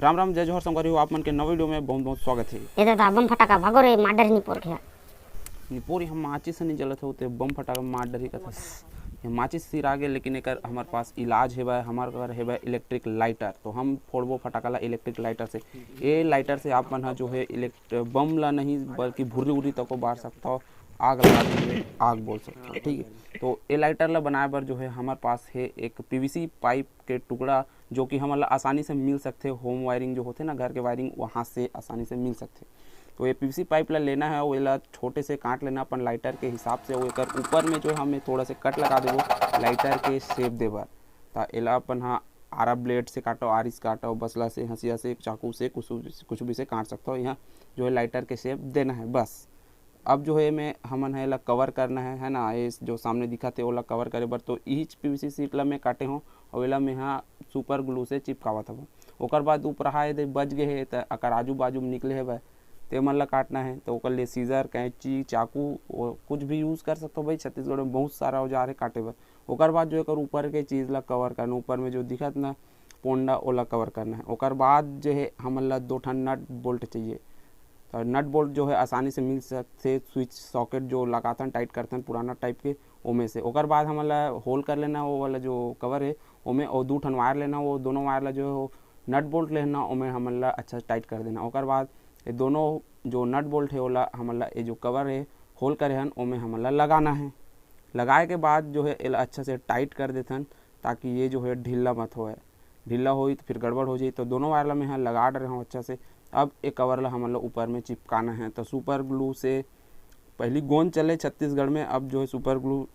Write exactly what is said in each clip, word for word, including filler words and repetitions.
राम राम, जय जोहार संगवारी हो, आप मन के नवा वीडियो में बहुत बहुत स्वागत है। ए दादा, बम फटाका भागो रे, मार डरही निपोर के। निपोर, हम माचिस से नहीं जलत हो, ते बम फटाका मार डरही कथस। ये माचिस सिर आगे, लेकिन एकर हमारे पास इलाज हेवय, हमारे घर हेवय इलेक्ट्रिक लाइटर, तो हम फोड़बो फटाका ला इलेक्ट्रिक लाइटर से। ये लाइटर से आप मन ह जो है इलेक्ट-, बम ला नहीं, बल्कि भुर्री उर्री तको बार सकता हो, आग लगा के आग बोल सकता हो, ठीक है। तो ये लाइटर ला बनाए बर जो है हमारे पास है एक पीवीसी पाइप के टुकड़ा, जो कि हमन ला आसानी से मिल सकथे होम वायरिंग जो होथे ना, घर के वायरिंग, वहाँ से आसानी से मिल सकथे। तो ये पीवीसी पाइप ला लेना है, वो ला छोटे से काट लेना अपन लाइटर के हिसाब से। वो एकर ऊपर में जो है हमें थोड़ा से कट लगा देबो लाइटर के शेप दे बर। त एला अपन हा आरा ब्लेड से काटो, आरी से काटो, बसला से, हंसिया से, चाकू से, कुछ कुछ भी से काट सकते हो। यहाँ जो है लाइटर के शेप देना है बस। अब जो है मैं हमन है एला कवर करना है, है ना, ये जो सामने दिखत हे ओला कवर करे बर। तो इहिच पीवीसी शीट ला मैं काटे हों और एला मैं हा सुपर ग्लू से चिपकावत हवं। ओकर बाद उपराहा यदि बच गए हे त अकर आजू बाजू में निकले हवय, ते मन ला काटना है। तो ओकर लिए सीजर, कैंची, चाकू, वो कुछ भी यूज कर सकते हो भाई। छत्तीसगढ़ में बहुत सारा औजार है काटे बर। ओकर बाद जो एकर ऊपर के चीज ला कवर करना, ऊपर में जो दिखत ना पोंडा, ओला कवर करना है। ओकर बाद जो है हमन ला दो ठन नट बोल्ट चाहिए। तो नट बोल्ट जो है आसानी से मिल सकथे, स्विच सॉकेट जो लगाथन, टाइट करथन पुराना टाइप के, ओमे से। ओकर बाद हमन ला होल कर लेना, वो वाला जो कवर है ओमे, और दू ठन वायर लेना, वो दोनों वायर ला जो है वो नट बोल्ट लेना, ओमे हमन ला अच्छा टाइट कर देना। ओकर बाद ये दोनों जो नट बोल्ट है ओला हमन ला, ये जो कवर है होल करे हन, ओमे हमन ला लगाना है। लगाए के बाद जो है एला अच्छा से टाइट कर देथन, ताकि ये जो है ढीला मत होए। ढीला होई तो फिर गड़बड़ हो जाई। तो दोनों वायर ला मैं हा लगा डरे हूँ अच्छा से। अब एक कवर ला हमन ला ऊपर में चिपकाना है। तो सुपर ग्लू से, पहली गोंद चले छत्तीसगढ़ में, अब जो है सुपर ग्लू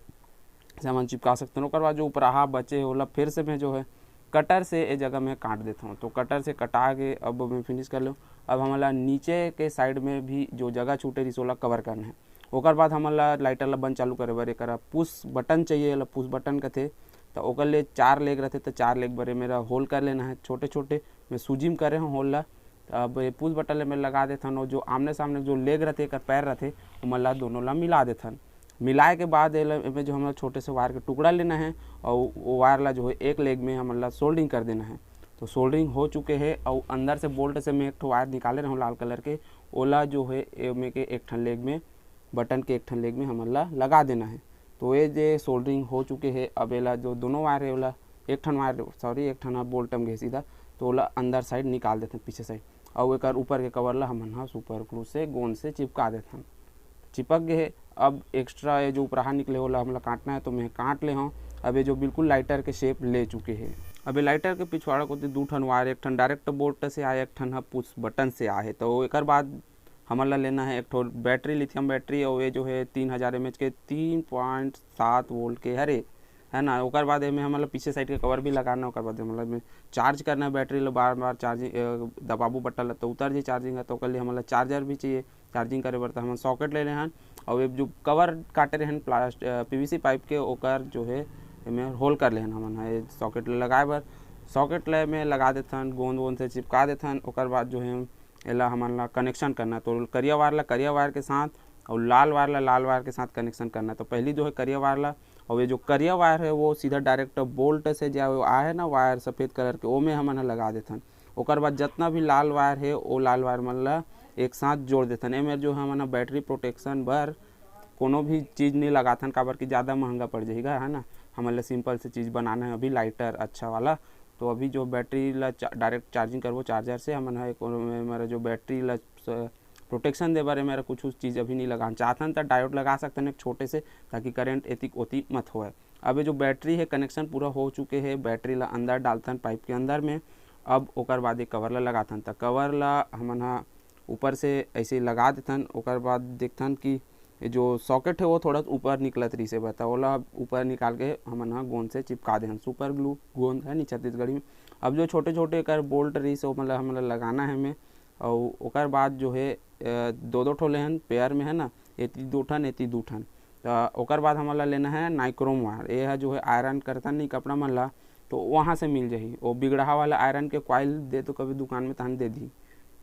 से हमन चिपका सकते हैं। ओकर बाद जो उपराहा बचे ओला फिर से मैं जो है कटर से ए जगह में काट देता हूँ। तो कटर से कटा के अब मैं फिनिश कर लूँ। अब हमन ला नीचे के साइड में भी जो जगह छूटे रहिस ओला कवर करना है। ओकर बाद हमन ला लाइटर ला बंद चालू करे बर एकरा पुश बटन चाहिए, एला पुश बटन कथे। तो ओकर लिए चार लेग रहते, तो चार लेग बर मेरा होल कर लेना है छोटे छोटे। मैं सूजी में करे हूँ होल ला। तो अब ये पुश बटन ले मैं लगा देथन, और जो आमने सामने जो लेग रहते, एकर पैर रहते, ओमन ला दोनों ला मिला देथन। मिलाए के बाद एला, एमे जो हमन ला छोटे से वायर के टुकड़ा लेना है, और वो वायर ला जो है एक लेग में हमन ला सोल्डरिंग कर देना है। तो सोल्डरिंग हो चुके है, और अंदर से बोल्ट से मैं एक ठो वायर निकाले रहूँ लाल कलर के, ओला जो है एमे के एक ठन लेग में, बटन के एक ठन लेग में हमन ला लगा देना है। तो ये जे सोल्डरिंग हो चुके है, अब एला जो दोनों वायर है ओला, एक ठन वायर, सॉरी, एक ठन ह बोल्ट में गए सीधा, तो ओला अंदर साइड निकाल देथन, पीछे साइड, और एकर ऊपर के कवर ला हमन हा सुपर ग्लू से, गोंद से चिपका देथन। चिपक गए है। अब एक्स्ट्रा ये जो उपराहा निकले ओला हमला काटना है, तो मैं काट ले हूँ। अब ये जो बिल्कुल लाइटर के शेप ले चुके है। अब ये लाइटर के पिछवाड़ा कोती दू ठन वायर, एक ठन डायरेक्ट बोल्ट से आए, एक ठन ह पुश बटन से आए। तो एकर बाद हमन ला लेना है एक ठो बैटरी, लिथियम बैटरी, और ये जो है तीन हजार एमएच के तीन पॉइंट सात वोल्ट के हरे, है ना। ओकर बाद एमे हमन ला पीछे साइड के कवर भी लगाना, ओकर बाद हमन ला एमे चार्ज करना है बैटरी ला, बार बार चार्जिंग, अ, दबाबू बटन ला तो उतर जाए चार्जिंग है। तो ओकर लिए हमन ला चार्जर भी चाहिए, चार्जिंग करे बर। तो हमन सॉकेट ले लेहन, और ये जो कवर काटे रहन प्लास्ट-, अ, पीवीसी पाइप के, ओकर जो है एमे होल कर लेहन हमन ह, ये सॉकेट ला लगाए बर। सॉकेट ला एमे लगा देथन, गोंद वोंद से चिपका देथन। ओकर बाद जो है एला हमन ला कनेक्शन करना, तो करिया वायर ला करिया वायर के साथ और लाल वायर ला लाल वायर के साथ कनेक्शन करना। तो पहली जो है करिया वायर ला, और ये जो करिया वायर है वो सीधा डायरेक्ट बोल्ट से जो आए है ना वायर सफेद कलर के, ओमे हमन ह लगा देथन। ओकर बाद जितना भी लाल वायर है वो लाल वायर मन ला एक साथ जोड़ देथन। एमे जो हमन ह बैटरी प्रोटेक्शन बर कोनो भी चीज़ नहीं लगाथन, काबर कि ज़्यादा महंगा पड़ जाएगा, है ना। हमन ला सिंपल से चीज़ बनाना है अभी, लाइटर अच्छा वाला। तो अभी जो बैटरी ला चा-, डायरेक्ट चार्जिंग करबो चार्जर से, हमन ह एक ओमे हमारा जो बैटरी ला स-, प्रोटेक्शन दे बर एमे कुछ चीज़ अभी नहीं लगान चाहथन, त डायोड लगा सकथन एक छोटे से, ताकि करंट एतिक ओती मत होए। अब ये जो बैटरी है, कनेक्शन पूरा हो चुके है, बैटरी ला अंदर डालथन पाइप के अंदर में। अब ओकर बाद ये कवर ला लगाथन, त कवर ला हमन ह ऊपर से ऐसे लगा देथन। ओकर बाद देखथन कि ये जो सॉकेट है वो थोड़ा ऊपर निकलत रहिस हे, बता, ओला ऊपर निकाल के हमन ह गोंद से चिपका देथन, सुपर ग्लू गोंद है नी छत्तीसगढ़ी में। अब जो छोटे छोटे एकर बोल्ट रहिस हे, ओमन ला हमन ला लगाना है में। और ओकर बाद जो है, अ, दो दो ठो लेहन पेयर में, है ना, एती दो ठन, एती दो ठन। त ओकर बाद हमन ला लेना है नाइक्रोम वायर। ये ह जो है आयरन करथन नहीं कपड़ा मन ला, तो वहाँ से मिल जाही। वो बिगड़हा वाला आयरन के कॉइल दे तो कभी दुकान में तहन दे दी।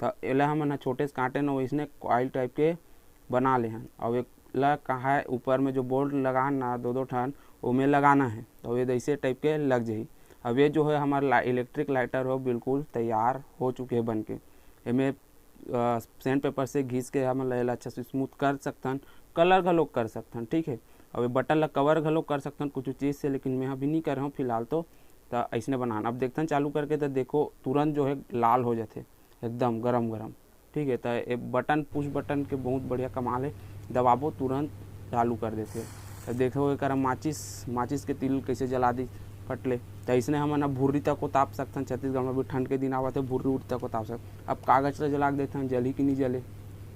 त एला हमन ह छोटे से काटे न, वैसने कॉइल टाइप के बना लेहन। और एक ला कहा है ऊपर में जो बोल्ट लगान ना दो दो ठन, ओमे लगाना है, तो ये ऐसे टाइप के लग जाही। अब ये जो है हमार ला-, इलेक्ट्रिक लाइटर हो बिल्कुल तैयार हो चुके हे बन के। एमे, अ, सैंड पेपर से घिस के हमन ला एला अच्छा से स्मूथ कर सकथन, कलर घलोक कर सकथन, ठीक है। अब ये बटन ला कवर घलोक कर सकथन कुछ चीज़ से, लेकिन मैं अभी नहीं कर रहा हूँ फिलहाल तो। त अइसने बनान, अब देखथन चालू करके, त देखो तुरंत जो है लाल हो जाथे एकदम गरम गरम, ठीक है। त ये बटन, पुश बटन के बहुत बढ़िया कमाल है, दबाबो तुरंत चालू कर देथे। त देखो एकर माचिस, माचिस के तिल कैसे जला दी फट ले। त अइसने हमन अब भुर्री तक को ताप सकथन, छत्तीसगढ़ में भी ठंड के दिन आवत है, भुर्री उर्री तक को ताप सकथन। अब कागज ला जला के देखथन जलही कि नहीं जले।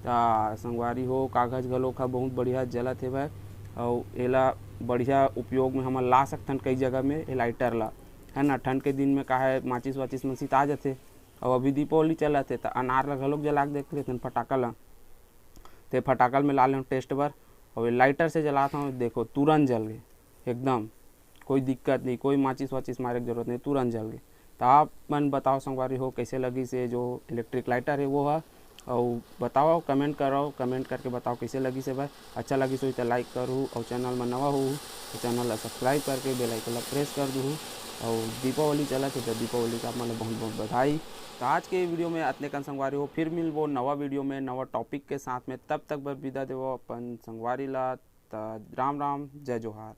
त संगवारी हो, कागज घलोक ह बहुत बढ़िया जलत हे भाई, अउ एला बढ़िया उपयोग में हमन ला सकथन कई जगह में, ए लाइटर ला, है ना। ठंड के दिन में का है, माचिस वाचिस मन सिता जाथे, अउ अभी दीपावली चलत हे, त अनार ला घलोक जला के देख लेथन, फटाका ला। ते फटाका ल में ला लेहूँ टेस्ट बर, अउ ये लाइटर से जलात हूँ, देखो तुरंत जल गए एकदम, कोई दिक्कत नहीं, कोई माचिस वाचिस मारे के जरूरत नहीं, तुरंत जल गए। त आप मन बताओ संगवारी हो, कैसे लगिस हे जो इलेक्ट्रिक लाइटर है वो है, अउ बताओ, कमेंट करो, कमेंट करके बताओ कैसे लगिस हे भाई। अच्छा लगिस होही त लाइक करू, अउ चैनल में नवा हो त चैनल ला सब्सक्राइब करके बेल आइकन ला प्रेस कर दूहू। अउ दीपावली चलत हे त दीपावली का आप मन ला बहुत बहुत बधाई। त आज के वीडियो में अतने कन संगवारी हो, फिर मिलबो नवा वीडियो में नवा टॉपिक के साथ में। तब तक बर विदा देवो अपन संगवारी ला। त राम राम, जय जोहार।